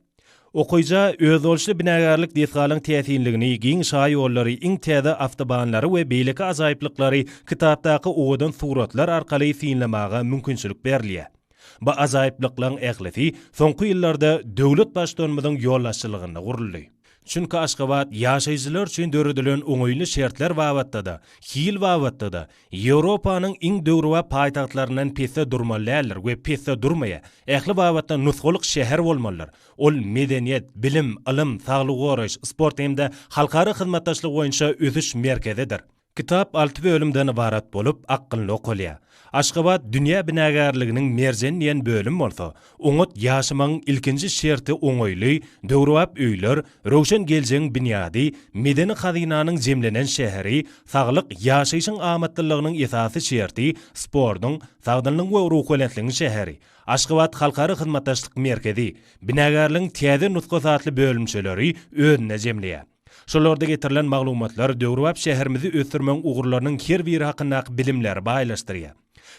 Okyja özboluşly binagärlik desgalaryň täsinligini, giň şaýollary, iň täze awtobanlary we beýleki ajaýyplyklary kitapdaky owadan suratlar arkaly synlamaga mümkinçilik berilýär. Bu ajaýyplyklaryň ählisi soňky ýyllarda döwlet Baştutanymyzyň ýolbaşçylygynda guruldy. Çünki Aşgabat ýaşaýjylar üçin döredilen oňaýly şertler babatda-da, hil babatda-da Ýewropanyň iň döwrebap paýtagtlaryndan pesde durmaly däldir we pesde durmaýar. Ähli babatda nusgalyk şäher bolmalydyr. Ol medeniýet, bilim, ylym, saglygy goraýyş, sport hem-de halkara hyzmatdaşlygy boýunça ösüş merkezidir. Kitap alty bölümden ybarat bolup, akgynly okalýar. Aşgabat dünýä binagärliginiň merjeni diýen bölüm bolsa, oňat ýaşamagyň ilkinji şerti oňaýly, döwrebap öýler, röwşen geljegiň binýady, medeni hazynanyň jemlenen şäheri, saglyk, ýaşaýşyň amatlylygynyň esasy şerti, sportuň, sagdynlygyň we ruhubelentligiň şäheri, Aşgabat halkara hyzmatdaşlyk merkezi, binagärligiň täze nusgasy atly bölümçeleri özünde jemleýär. Şolarda getirilen maglumatlar döwrebap şäherimizi ösdürmegiň ugurlarynyň her biri hakyndaky bilimleri baýlaşdyrýar.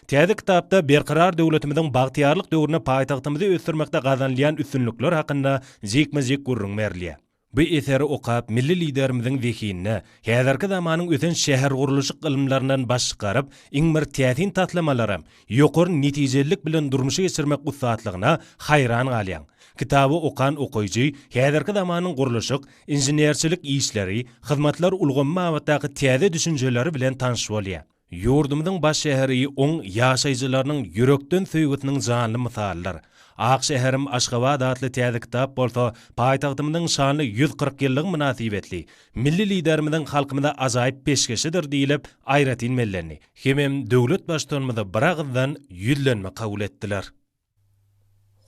Täze kitapda Berkarar döwletimiziň bagtyýarlyk döwründe paýtagtymyzy ösdürmekde gazanylýan üstünlikler hakynda jikme-jik gürrüň berilýär. Bu eseri okap, milli Liderimiziň zehinine, häzirki zamanyň ösen şähergurluşyk ylymlaryndan baş çykaryp, iň bir täsin taslamalaram ýokary netijelilik bilen durmuşa geçirmek ussatlygyna haýran galýaň. Kitaby okan okyjy häzirki zamanyň gurluşyk, inženerçilik işleri, hyzmatlar ulgamy babatdaky täze düşünjeleri bilen tanyş bolýar. Ýurdumyzyň baş şäheri oň ýaşaýjylarynyň ýürekden söýgüsiniň janly mysalydyr. Ak şäherim Aşgabat atly täze kitap bolsa paýtagtymyzyň şanly 140 ýyllygy mynasybetli milli Liderimiziň halkymyza ajaýyp peşgeşidir diýlip aýratyn bellendi. Hemem döwlet Baştutanymyza biragyzdan ýüzlenme kabul etdiler.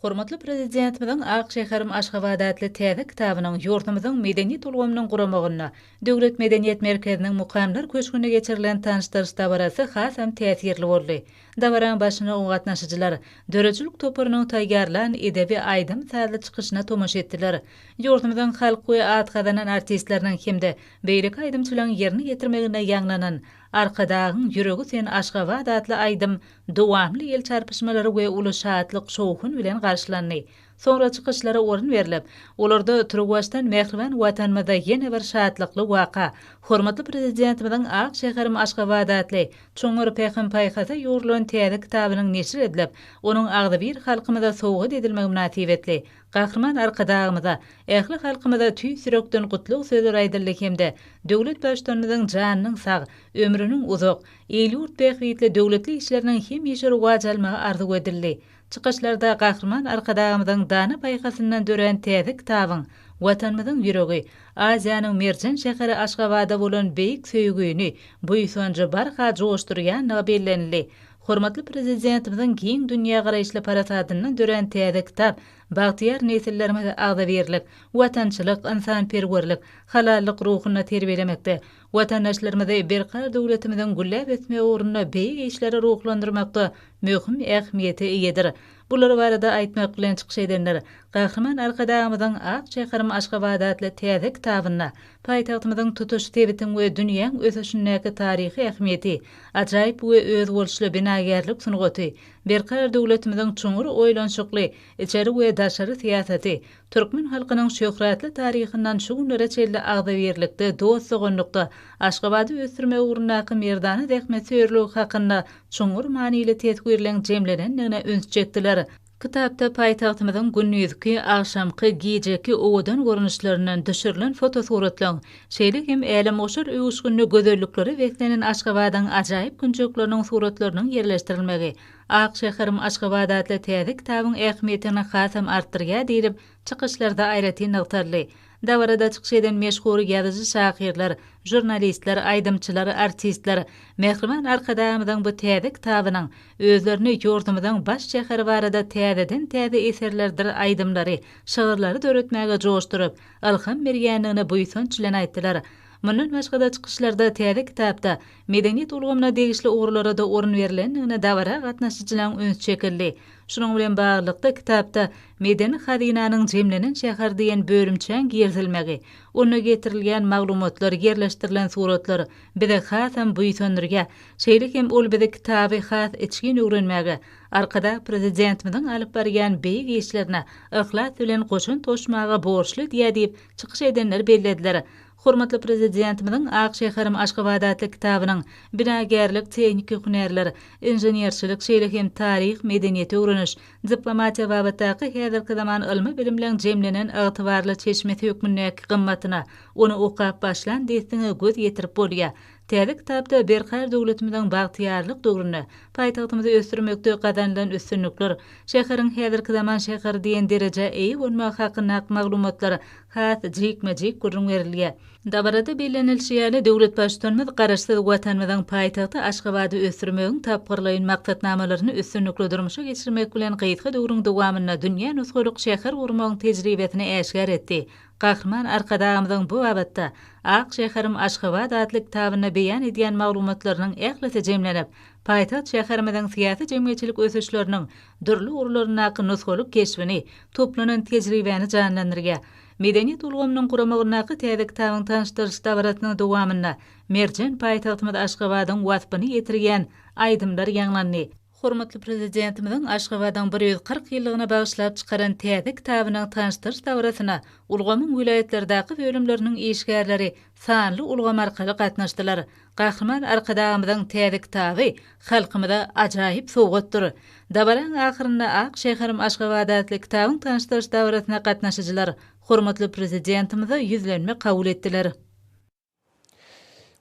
Hormatly Prezidentimiziň Ak şäherim Aşgabat atly täze kitabynyň ýurdumyzyň medeniýet ulgamynyň guramagynda Döwlet medeniýet merkeziniň Mukamlar köşgünde geçirilen tanyşdyryş dabarasy hasam täsirli boldy. Dabaraň başyna oňa gatnaşyjylar döredijilik toparynyň taýýarlan edebi aýdym-sazly çykyşyna tomaşa etdiler. Ýurdumyzyň halk we at gazanan artistleriniň hem-de beýleki aýdymçylaryň ýerine ýetirmeginde ýaňlanan Arkadagyň ýüregi sen Aşgabat atly aýdym dowamly el çarpyşmalary we uly şatlyk-şowhun bilen garşylandy. Soňra çykyşlara orun berlip, olarda turuwbaşdan mähriban Watanymyzda ýene bir şatlykly waka, hormatly Prezidentimiziň Ak şäherim Aşgabat atly çuňňur pähim-paýhasa ýugrulan täze kitabynyň neşir edilip, onuň agzybir halkymyza sowgat edilmegi mynasybetli Gahryman Arkadagymyza, ähli halkymyza tüýs ýürekden gutlag sözleri aýdyldy hem-de döwlet Baştutanymyzyň janynyň sag, ömrüniň uzak, il-ýurt bähbitli döwletli işleriniň hemişe rowaç almagy arzuw edildi. Çykyşlarda Gahryman Arkadagymyzyň dana paýhasyndan dörän täze kitabyň Watanymyzyň ýüregi, Aziýanyň merjen şäheri Aşgabada bolan beýik söýgini, buýsanjy barha joşdurýandygy bellenildi. Hormatly Prezidentimiziň giň dünýägaraýyşly parasadyndan dörän täze kitap bagtyýar nesillerimizi agzybirlik, watançylyk, ynsanperwerlik, halallyk ruhunda terbiýelemekde, watandaşlarymyzy berkarar döwletimiziň gülläp ösmegi ugrunda beýik işlere ruhlandyrmakda möhüm ähmiýete eýedir. Bular barada aýtmak bilen çykyş edenler Gahryman Arkadagymyzyň Ak şäherim Aşgabat atly täze kitabynda paýtagtymyzyň tutuş sebitiň we dünýäň ösüşindäki taryhy ähmiýeti, ajaýyp we özboluşly binagärlik sungaty, berkarar döwletimiziň çuňňur oýlanyşykly içeri we daşary syýasaty, türkmen halkynyň şöhratly taryhyndan şu günlere çenli agzybirlikde, dost-doganlykda Aşgabady ösdürmek ugrundaky merdana zähmetsöýerligi hakynda çuňňur manyly teswirleň jemlenendigine üns çekdiler. Kitapda paýtagtymyzyň gündizki, agşamky, gijeki owadan görnüşlerinden düşürilen fotosuratlaryň, şeýle hem älemgoşar öwüşginli gözelliklere beslenen Aşgabadyň ajaýyp künjekleriniň suratlarynyň ýerleşdirilmegi Ak şäherim Aşgabat atly täze kitabyň ähmiýetini hasam artdyrýar diýlip, çykyşlarda aýratyn nygtaldy. Dabarada çykyş eden meşhur ýazyjy-şahyrlar, žurnalistler, aýdymçylar, artistler mähriban Arkadagymyzyň bu täze kitabynyň özlerini ýurdumyzyň baş şäheri barada täzeden-täze eserlerdir aýdymlary, şygyrlary döretmäge joşduryp, ylham berýändigini buýsanç bilen aýtdylar. Mundan başga-da çykyşlarda täze kitapda medeniýet ulgamyna degişli ugurlara-da orun berlendigine dabara gatnaşyjylaryň üns çekildi. Şunuň bilen baglylykda, kitapda Medeni hazynanyň jemlenen şäher diýen bölümçäň girizilmegi, onda getirilýän maglumatlar, ýerleşdirilen suratlar bizi hasam buýsandyrýar. Şeýle hem ol bizi kitaby has içgin öwrenmäge, Arkadag Prezidentimiziň alyp barýan beýik işlerine yhlas bilen goşant goşmaga borçly edýär diýip, çykyş edenler bellediler. Hormatly Prezidentimiziň Ak şäherim Aşgabat atly kitabynyň binagärlik, tehniki hünärler, inženerçilik, şeýle hem taryh, medeniýeti öwreniş, diplomatiýa babatdaky häzirki zaman ylmy-bilimleň jemlenen ygtybarly çeşmesi hökmündäki gymmatyna ony okap başlan dessiňe göz ýetirip bolýar. Täze kitapda Berkarar döwletimiziň bagtyýarlyk döwründe paýtagtymyzy ösdürmekde gazanylan üstünlikler, şäheriň häzirki zaman şäheri diýen derejä eýe bolmagy hakyndaky maglumatlar has jikme-jik gürrüň berilýär. Dabarada bellenilişi ýaly, döwlet Baştutanymyz Garaşsyz Watanymyzyň paýtagty Aşgabady ösdürmegiň tapgyrlaýyn maksatnamalaryny üstünlikli durmuşa geçirmek bilen gysga döwrüň dowamynda dünýä nusgalyk şäher gurmagyň tejribesini äşgär etdi. Gahryman Arkadagymyzyň bu babatda Ak şäherim Aşgabat atly kitabynda beýan edýän maglumatlarynyň ählisi jemlenip, paýtagt şäherimiziň syýasy-jemgyýetçilik ösüşleriniň dürli ugurlaryndaky nusgalyk keşbini, toplanan tejribäni janlandyrýar. Medeniýet ulgamynyň guramagyndaky täze kitabyň tanyşdyrylyş dabarasynyň dowamynda merjen paýtagtymyz Aşgabadyň waspyny ýetirýän aýdymlar ýaňlandy. Hormatly Prezidentimiziň Aşgabadyň 140 ýyllygyna bagyşlap çykaran täze kitabynyň tanyşdyryş dabarasyna ulgamyň welaýatlardaky bölümleriniň işgärleri sanly ulgam arkaly gatnaşdylar. Gahryman Arkadagymyzyň täze kitaby halkymyza ajaýyp sowgatdyr. Dabaraň ahyrynda Ak şäherim Aşgabat atly kitabyň tanyşdyryş dabarasyna gatnaşyjylar hormatly Prezidentimize ýüzlenme kabul etdiler.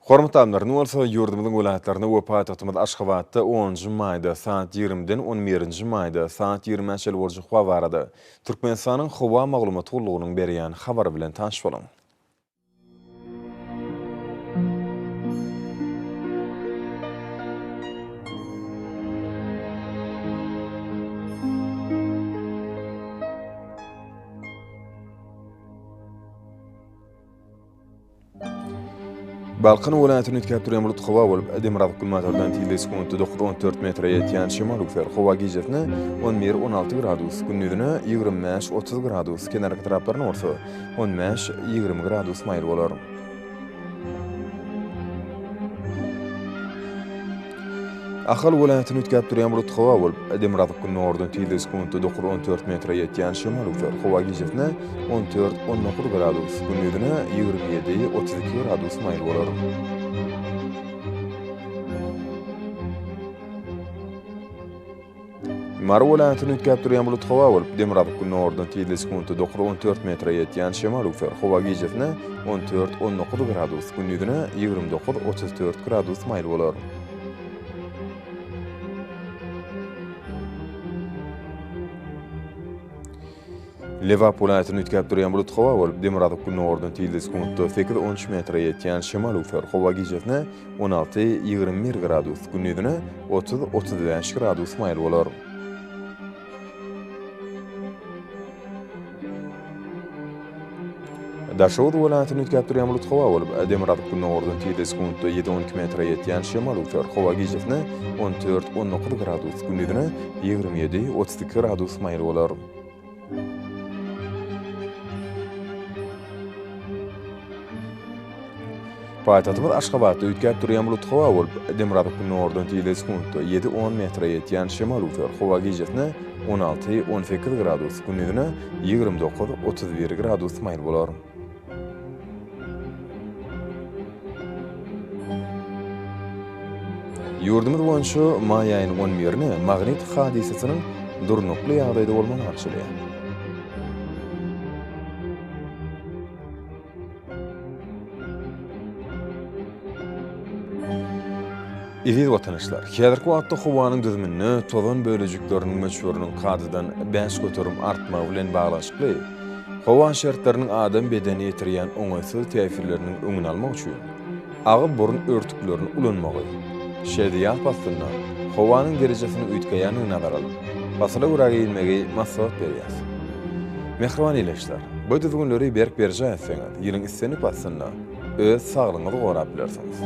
Hormatly alymlar, indi bolsa ýurdumyzyň welaýatlarynda we paýtagtymyz Aşgabatda onunjy maýda saat ýigrimiden on birinji maýda saat ýigrimä çenli boljak howa barada Türkmenistanyň Howa maglumat gullugynyň berýän habary bilen tanyş boluň. Balkan welaýatyny üýtgäp durýan bulut howa bolup, demirgazyk-günbatardan tizligi sekuntda dokuz-on dört metre ýetýän şemal öwser. Howa gijesine on bir-on alty gradus, gündizine 25-30 gradus, kenarki taraplaryna bolsa on bäş-ýigrimi gradus maýyl bolar. Ahal welaýatyny üýtgäp durýan bulut howa bolup, demirgazyk-gündogardan tizligi sekuntda 9-14 metre ýetýän şemal öwser. Howa gijesine 14-19 gradus, gündizine 27-32 gradus maýyl bolar. Mary welaýatyny üýtgäp durýan bulut howa bolup, demirgazyk-gündogardan tizligi sekuntda 9-14 metre ýetýän şemal öwser. Howa gijesine 14-19 gradus, gündizine 29-34 gradus maýyl bolar. Lebap welaýatyny üýtgäp durýan bulut howa bolup, demirgazyk-gündogardan tizligi sekuntda 8-13 metre ýetýän şemal öwser. Howa gijesine 16-21 gradus, gündizine 30-35 gradus maýyl bolar. Daşoguz welaýatyny üýtgäp durýan bulut howa bolup, demirgazyk-gündogardan tizligi sekuntda 7-12 metre ýetýän şemal öwser. Howa gijesine 14-19 gradus, gündizine 27-32 gradus maýyl bolar. Paýtagtymyz Aşgabatda üýtgäp durýan bulut howa bolup, demirgazyk-gündogardan tizligi sekuntda 7-10 metre ýetýän şemal öwser. Howa gijesine 16-18 gradus, gündizine 29-31 gradus maýyl bolar. Ýurdumyz boýunça maý aýynyň on birine magnit hadysasynyň durnukly ýagdaýda bolmagy garaşylýar. Eziz watandaşlar, häzirki wagtda howanyň düzüminde tozan bölejikleriniň möçberiniň kadadan 5% artmagy bilen baglanyşykly, howa şertleriniň adam bedenine ýetirýän oňaýsyz täsirleriniň öňüni almak üçin agyz-burun örtüklerini ulanmagy, şeýle-de ýaz paslynda howanyň derejesiniň üýtgeýändigini nazara alyp, pasyla görä geýinmegi maslahat berýäris. Mähriban ildeşler, bu düzgünleri berk berjaý etseňiz, ýylyň islendik paslynda öz saglygyňyzy gorap bilersiňiz.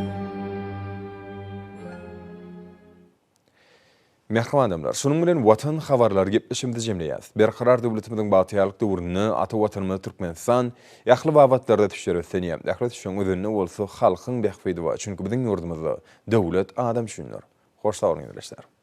Mähriban adamlar, şunuň bilen Watan habarlary gepleşigimizi jemleýäris. Berkarar döwletimiziň bagtyýarlyk döwründe ata Watanymyz Türkmenistan ähli babatlarda ösüşlere beslenýär. Ähli ösüşiň özeninde bolsa halkyň bähbidi bar. Çünki biziň ýurdumyzda döwlet adam üçindir. Hoş sag boluň ildeşler.